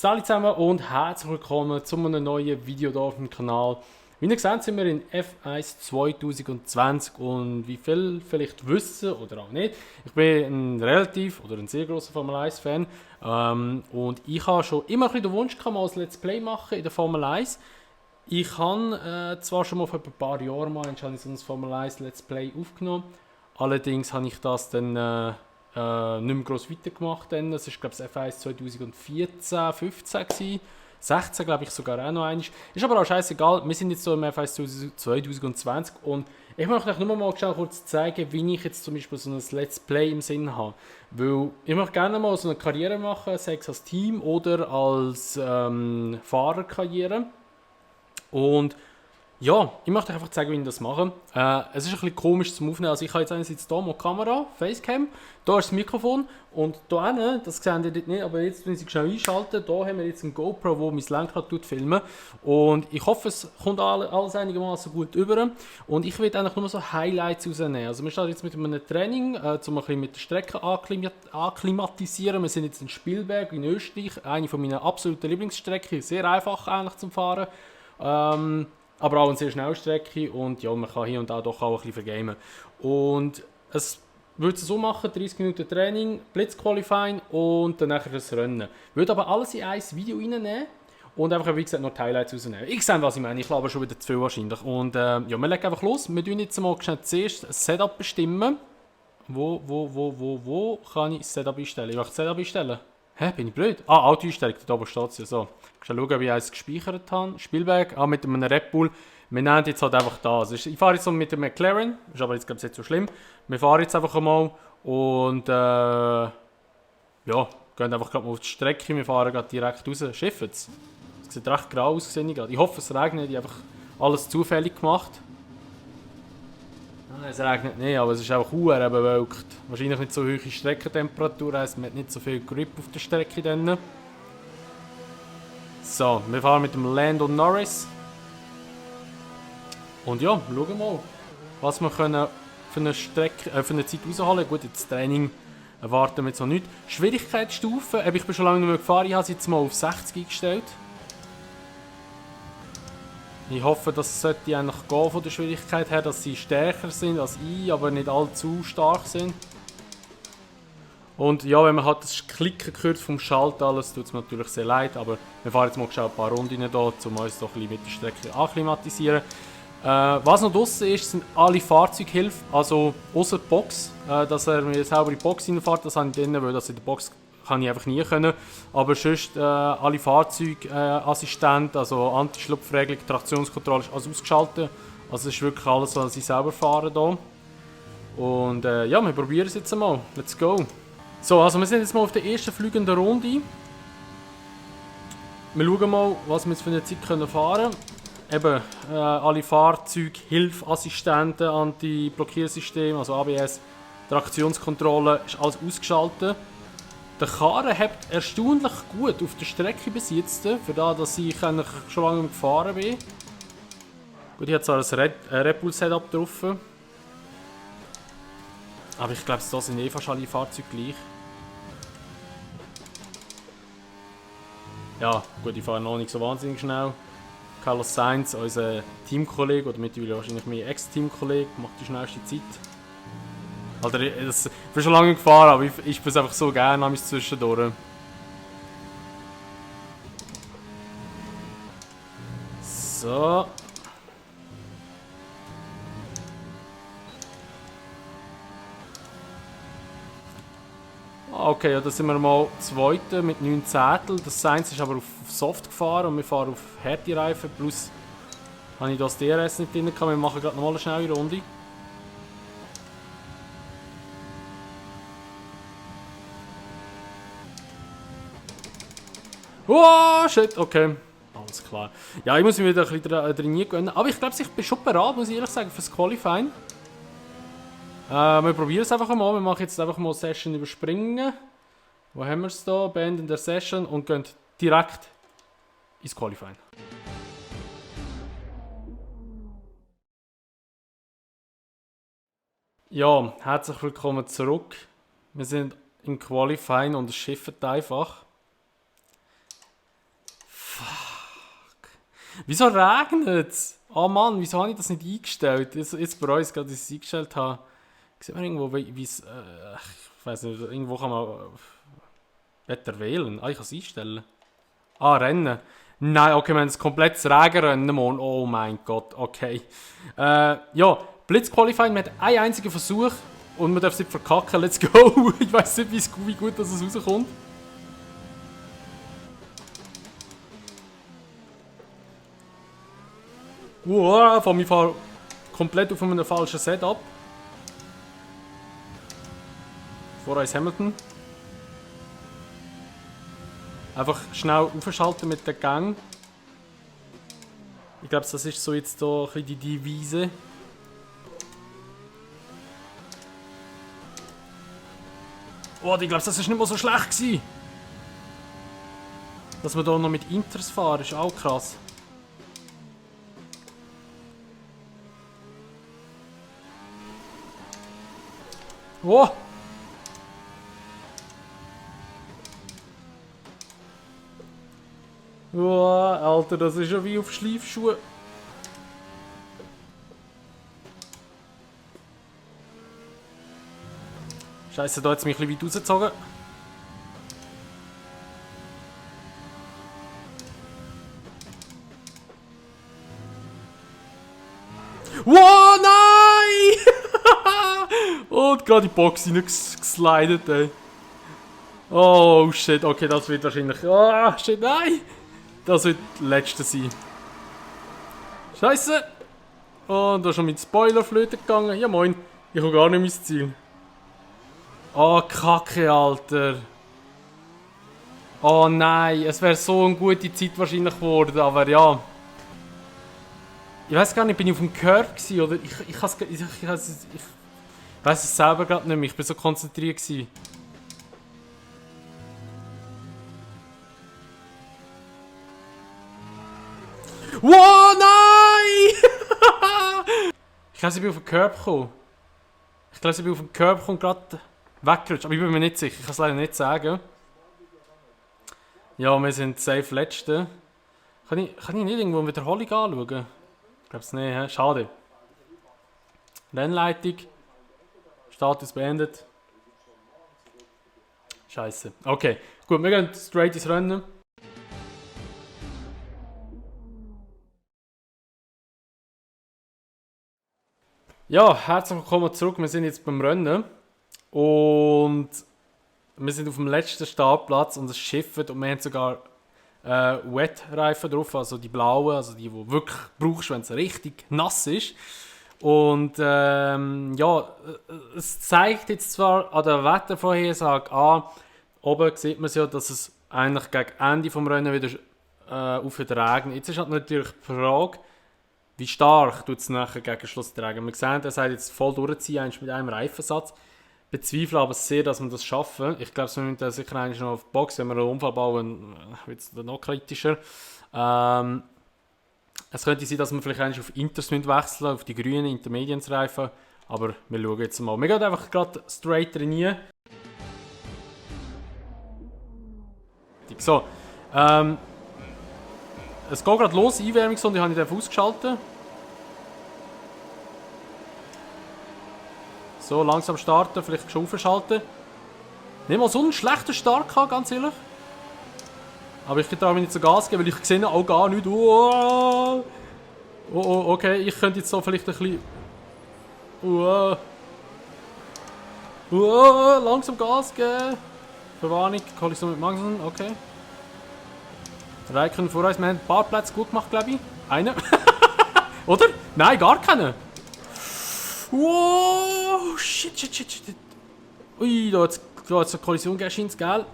Salut zusammen und herzlich willkommen zu einem neuen Video hier auf dem Kanal. Wie ihr seht, sind wir in F1 2020 und wie viele vielleicht wissen oder auch nicht, ich bin ein relativ oder ein sehr grosser Formel 1 Fan und ich habe schon immer ein bisschen den Wunsch gehabt, mal ein Let's Play machen in der Formel 1. Ich habe zwar schon mal vor ein paar Jahren mal so ein Formel 1 Let's Play aufgenommen, allerdings habe ich das dann nicht mehr gross weitergemacht. Dann. Das war glaube ich das F1 2014, 15 gewesen. 16 glaube ich sogar auch noch einmal. Ist aber auch scheißegal, wir sind jetzt so im F1 2020 und ich möchte euch nur mal schnell kurz zeigen, wie ich jetzt zum Beispiel so ein Let's Play im Sinn habe. Weil ich möchte gerne mal so eine Karriere machen, sei es als Team oder als Fahrerkarriere. Und ja, ich möchte euch einfach zeigen, wie ich das mache. Es ist ein bisschen komisch zum Aufnehmen. Also ich habe jetzt einerseits hier mal die Kamera, Facecam, hier ist das Mikrofon und hier hinten, das seht ihr dort nicht, aber jetzt, wenn ich schnell einschalten, hier haben wir jetzt ein GoPro, wo mein Lenkrad filmen. Und ich hoffe, es kommt alles einigermaßen gut über. Und ich will eigentlich nur so Highlights rausnehmen. Also wir starten jetzt mit einem Training, um ein bisschen mit der Strecke akklimatisieren. Wir sind jetzt in Spielberg in Österreich, eine von meinen absoluten Lieblingsstrecken, sehr einfach eigentlich zum Fahren. Aber auch eine sehr schnelle Strecke und ja, man kann hier und da doch auch ein bisschen vergamen. Und es würde es so machen, 30 Minuten Training, Blitzqualifying und dann nachher das Rennen. Ich würde aber alles in ein Video reinnehmen und einfach, wie gesagt, noch die Highlights rausnehmen. Ich sehe, was ich meine, ich glaube schon wieder zu viel wahrscheinlich. Und ja, wir legen einfach los. Wir tun jetzt mal schnell zuerst das Setup bestimmen. Wo kann ich das Setup einstellen? Ich möchte das Setup einstellen. Hä, bin ich blöd? Ah, Auto-Einstellung, da oben steht es ja so. Schauen, wie ich es gespeichert habe. Spielberg, mit einem Red Bull. Wir nehmen jetzt halt einfach das. Ich fahre jetzt so mit dem McLaren, ist aber jetzt glaube ich nicht so schlimm. Wir fahren jetzt einfach einmal und ja, gehen einfach gerade mal auf die Strecke. Wir fahren gerade direkt raus. Schiffen es. Es sieht recht grau aus, sehe ich gerade. Ich hoffe, es regnet. Ich habe einfach alles zufällig gemacht. Es regnet nicht, aber es ist auch bewölkt. Wahrscheinlich nicht so hohe Streckentemperatur, heisst man hat nicht so viel Grip auf der Strecke. Dann. So, wir fahren mit dem Lando Norris. Und ja, schauen wir mal, was wir können für eine Strecke, für eine Zeit rausholen. Gut, jetzt Training erwarten wir jetzt noch nicht. Schwierigkeitsstufe, ich bin schon lange nicht mehr gefahren, ich habe sie jetzt mal auf 60 eingestellt. Ich hoffe, das sollte eigentlich gehen von der Schwierigkeit her, dass sie stärker sind als ich, aber nicht allzu stark sind. Und ja, wenn man halt das Klicken hört vom Schalten, alles tut es mir natürlich sehr leid, aber wir fahren jetzt mal ein paar Runden hier, um uns doch ein bisschen mit der Strecke akklimatisieren. Was noch draussen ist, sind alle Fahrzeughilfen, also außer die Box, dass er mir selber in die Box reinfährt, das habe ich drin, weil das in der Box kann ich einfach nie können. Aber sonst alle Fahrzeugassistenten, also Anti-Schlupfregelung, Traktionskontrolle ist alles ausgeschaltet. Also es ist wirklich alles, was ich selber fahre hier. Und ja, wir probieren es jetzt einmal. Let's go! So, also wir sind jetzt mal auf der ersten fliegenden Runde. Wir schauen mal, was wir jetzt für eine Zeit fahren können. Eben, alle Fahrzeughilfassistenten, Anti-Blockiersystem, also ABS, Traktionskontrolle, ist alles ausgeschaltet. Der Karren hat erstaunlich gut auf der Strecke bis jetzt, für das, dass ich eigentlich schon lange gefahren bin. Gut, ich habe zwar ein Red Bull Setup drauf. Aber ich glaube, da sind eh fast alle Fahrzeuge gleich. Ja, gut, ich fahre noch nicht so wahnsinnig schnell. Carlos Sainz, unser Teamkollege, oder mittlerweile wahrscheinlich mein Ex-Teamkollege, macht die schnellste Zeit. Alter, ich bin schon lange gefahren, aber ich bin es einfach so gerne an mich zwischendurch. So. Okay, ja, da sind wir mal Zweite mit 9 Zehntel. Das Sainz ist aber auf Soft gefahren und wir fahren auf Härte-Reifen. Plus habe ich das DRS nicht drin gehabt. Wir machen gerade nochmal eine schnelle Runde. Oh, shit, okay. Alles klar. Ja, ich muss mich wieder ein bisschen drin gewöhnen. Aber ich glaube, ich bin schon bereit, muss ich ehrlich sagen, fürs Qualifying. Wir probieren es einfach mal. Wir machen jetzt einfach mal Session überspringen. Wo haben wir es da? Beenden der Session und gehen direkt ins Qualifying. Ja, herzlich willkommen zurück. Wir sind im Qualifying und es schifft einfach. Wieso regnet es? Oh Mann, wieso habe ich das nicht eingestellt? Jetzt bereue ich es gerade, dass ich es eingestellt habe. Sieht man irgendwo, wie es... ich weiß nicht, irgendwo kann man Wetter wählen. Ah, ich kann es einstellen. Ah, Rennen. Nein, okay, wir haben ein komplettes Regenrennen morgen. Oh mein Gott, okay. Ja, Blitzqualifying, wir haben einen einzigen Versuch und wir dürfen es nicht verkacken. Let's go! Ich weiß nicht, wie gut das rauskommt. Wow, von mir fahr komplett auf einem falschen Setup. Vor uns Hamilton. Einfach schnell aufschalten mit der Gang. Ich glaube, das ist so jetzt hier ein bisschen die Devise. Oh, ich glaube, das ist nicht mal so schlecht gewesen. Dass wir hier noch mit Inters fahren, ist auch krass. Wow! Wow, Alter, das ist ja wie auf Schleifschuhe. Scheiße, da hat es mich ein bisschen weit rausgezogen. Wow, nein! Und gerade in die Box hineingeslidet, ey. Oh shit, okay, das wird wahrscheinlich... Oh shit, nein! Das wird das letzte sein. Scheiße! Und da ist schon mit Spoilerflöte gegangen. Ja moin, ich habe gar nicht mein Ziel. Oh, Kacke, Alter. Oh nein, es wäre so eine gute Zeit wahrscheinlich geworden, aber ja. Ich weiß gar nicht, bin ich auf dem Curb gewesen, oder? Ich weiß es selber gerade nicht mehr, ich bin so konzentriert gewesen. Wow, nein! Ich glaube, ich bin auf den Curb gekommen. Ich glaube, ich bin auf den Curb gekommen und gerade weggerutscht, aber ich bin mir nicht sicher, ich kann es leider nicht sagen. Ja, wir sind safe Letzte. Kann ich nicht irgendwo eine Wiederholung anschauen? Ich glaube es nicht, he? Schade. Rennleitung. Status beendet. Scheiße. Okay, gut, wir gehen straight ins Rennen. Ja, herzlich willkommen zurück. Wir sind jetzt beim Rennen. Und wir sind auf dem letzten Startplatz und es schifft und wir haben sogar Wet-Reifen drauf, also die blauen, also die wirklich brauchst, wenn es richtig nass ist. Und ja, es zeigt jetzt zwar an der Wettervorhersage an, oben sieht man es ja, dass es eigentlich gegen Ende des Rennen wieder aufhört zu regnen. Jetzt ist halt natürlich die Frage, wie stark tut es nachher gegen Schluss regnen. Wir sehen, er sagt jetzt voll durchziehen mit einem Reifensatz. Bezweifle aber sehr, dass wir das schaffen. Ich glaube, wir müssen sicher eigentlich noch auf die Box, wenn wir einen Unfall bauen, wird es noch kritischer. Es könnte sein, dass wir vielleicht eigentlich auf Inters wechseln, auf die grünen Intermediate-Reifen. Aber wir schauen jetzt mal. Wir gehen einfach gerade straight rein. So, es geht gerade los, Einwärmungszone, die habe ich ausgeschaltet. So, langsam starten, vielleicht schon aufschalten. Nicht mal so einen schlechten Start gehabt, ganz ehrlich. Aber ich traue mich nicht so Gas geben, weil ich sehe auch gar nicht. Oh, okay, ich könnte jetzt so vielleicht ein bisschen... langsam Gas geben. Verwarnung, Kollision mit Magnussen, okay. Raikkonen vor uns, wir haben ein paar Plätze gut gemacht, glaube ich. Einen. Oder? Nein, gar keinen. Wow, shit. Ui, da hat es eine Kollision gegeben, gell?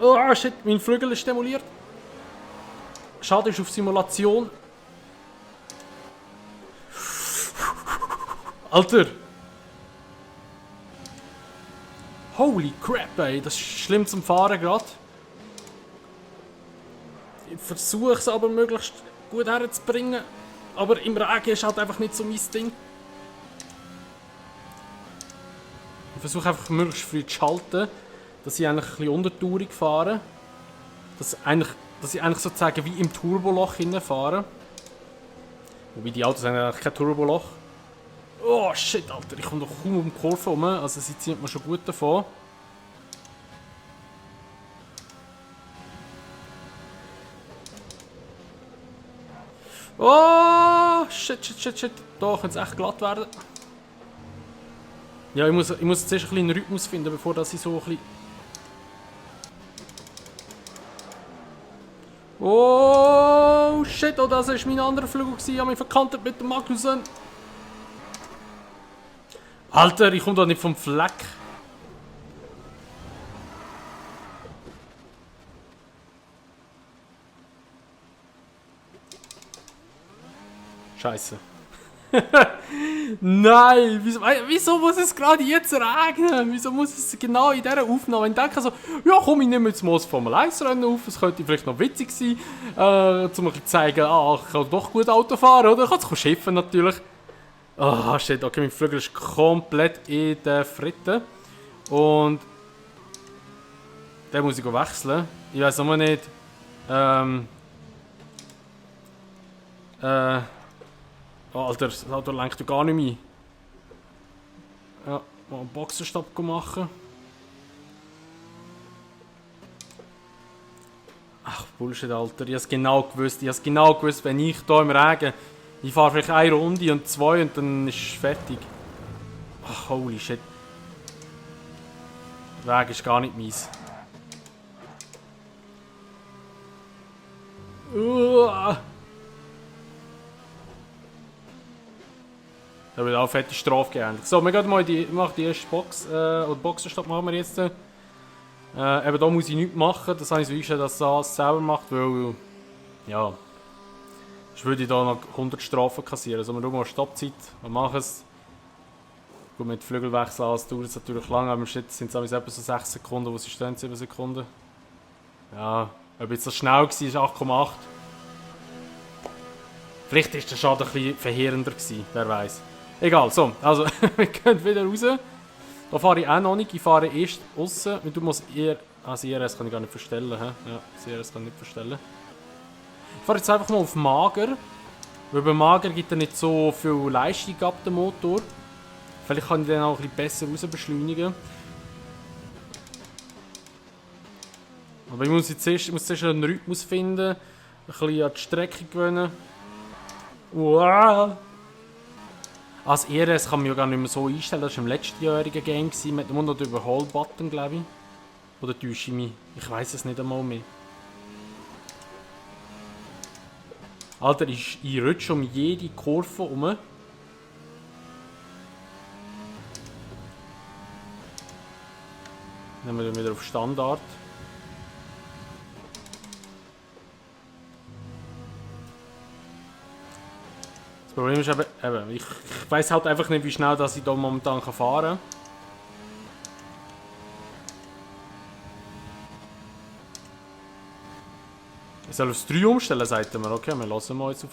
Oh shit, mein Flügel ist demoliert. Schade, ist auf Simulation. Alter! Holy crap, ey, das ist schlimm zum Fahren gerade. Ich versuche es aber möglichst gut herzubringen. Aber im Regen ist halt einfach nicht so mein Ding. Ich versuche einfach möglichst früh zu schalten, dass ich eigentlich ein bisschen untertourig fahre. Dass eigentlich dass ich eigentlich sozusagen wie im Turboloch fahre. Wobei die Autos haben eigentlich kein Turboloch. Oh shit, Alter, ich komme doch kaum um die Kurve rum, also sie zieht mir schon gut davon. Oh, shit. Da könnte es echt glatt werden. Ja, ich muss zuerst ein bisschen einen Rhythmus finden, bevor dass ich so ein bisschen... Oh, shit, oh, das war mein anderer Flügel. Ich habe mich verkantet mit dem Magnussen. Alter, ich komme da nicht vom Fleck. Scheiße. Nein, wieso muss es gerade jetzt regnen? Wieso muss es genau in dieser Aufnahme? Ich denke so, ja komm, ich nehme jetzt mal das Formel 1 Rennen auf, es könnte vielleicht noch witzig sein, um euch zu zeigen, ich kann doch gut Auto fahren, oder? Ich kann es schiffen natürlich. Ah, shit, okay, mein Flügel ist komplett in der Fritte. Und den muss ich wechseln. Ich weiß noch nicht. Oh, Alter, das Auto lenkt ja gar nicht mehr. Ja, mal einen Boxenstopp machen. Ach, Bullshit, Alter. Ich hab's genau gewusst. Wenn ich hier im Regen... Ich fahre vielleicht eine Runde und zwei und dann ist es fertig. Ach, holy shit. Der Weg ist gar nicht meins. Da wird auch fette Strafe geändert. So, wir gehen mal die erste Box, oder Boxenstopp machen wir jetzt. Eben da muss ich nichts machen, das habe ich so eingestellt, dass das selber macht, weil, ja, sonst würde ich da noch 100 Strafen kassieren. Also wir schauen mal Stoppzeit, wir machen es. Gut, mit Flügelwechsel dauert es natürlich lang, aber jetzt sind es etwa so 6 Sekunden, wo sie stehen, 7 Sekunden. Ja, ob jetzt das schnell war, ist 8,8. Vielleicht war der Schaden ein bisschen verheerender gewesen, wer weiß. Egal, so, also wir gehen wieder raus. Da fahre ich auch noch nicht, ich fahre erst außen. Du musst eher. Das IRS kann ich gar nicht verstellen. He? Ja, das IRS kann ich nicht verstellen. Ich fahre jetzt einfach mal auf Mager. Weil bei Mager gibt er nicht so viel Leistung ab, der Motor. Vielleicht kann ich den auch ein bisschen besser raus beschleunigen. Aber ich muss zuerst einen Rhythmus finden, ein bisschen an die Strecke gewöhnen. Wow. Als ERS kann man ja gar nicht mehr so einstellen, das war im letztjährigen Game mit dem noch den Überhol-Button, glaube ich. Oder täusche ich mich? Ich weiß es nicht einmal mehr. Alter, ich rutsche um jede Kurve herum. Nehmen wir wieder auf Standard. Das Problem ist eben ich weiss halt einfach nicht, wie schnell dass ich hier momentan fahren kann. Ich soll aufs 3 umstellen, sagt er mir. Okay, wir lassen mal jetzt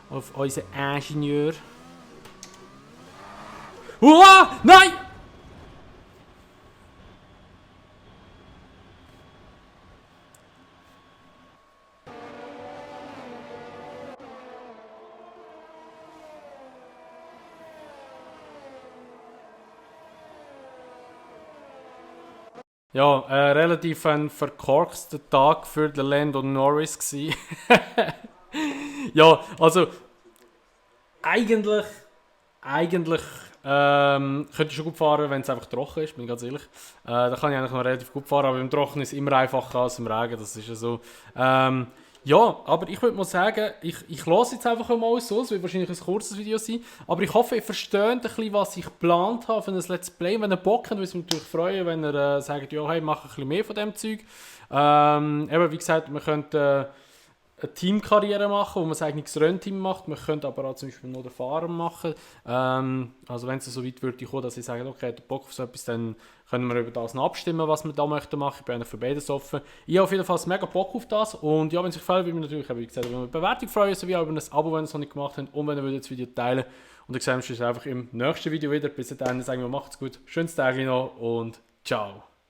auf unseren Ingenieur. Uah! Nein! Ja, relativ ein verkorkster Tag für den Lando Norris gsi. Ja, also eigentlich könnte ich schon gut fahren, wenn es einfach trocken ist, bin ich ganz ehrlich. Da kann ich eigentlich noch relativ gut fahren, aber im Trocken ist es immer einfacher als im Regen, das ist ja so. Ja, aber ich würde mal sagen, ich lasse jetzt einfach mal so, es wird wahrscheinlich ein kurzes Video sein, aber ich hoffe, ihr versteht ein bisschen, was ich geplant habe für ein Let's Play. Wenn ihr Bock habt, würde es mich natürlich freuen, wenn ihr sagt, ja, hey, mach ein bisschen mehr von dem Zeug. Eben, wie gesagt, wir könnten eine Teamkarriere machen, wo man sein eigenes Rennteam macht. Man könnte aber auch zum Beispiel nur den Fahrer machen. Also wenn es so weit würde kommen, dass ich sage, okay, ich habe Bock auf so etwas, dann können wir über das noch abstimmen, was wir da möchten machen. Ich bin für beides offen. Ich habe auf jeden Fall mega Bock auf das. Und ja, wenn es euch gefällt, würde ich mich natürlich, wie gesagt, über eine Bewertung freuen, sowie auch über ein Abo, wenn ihr es noch nicht gemacht habt. Und wenn ihr das Video teilen wollt. Und dann sehen wir uns einfach im nächsten Video wieder. Bis dahin sagen wir, macht's gut, schönes Tag noch und ciao.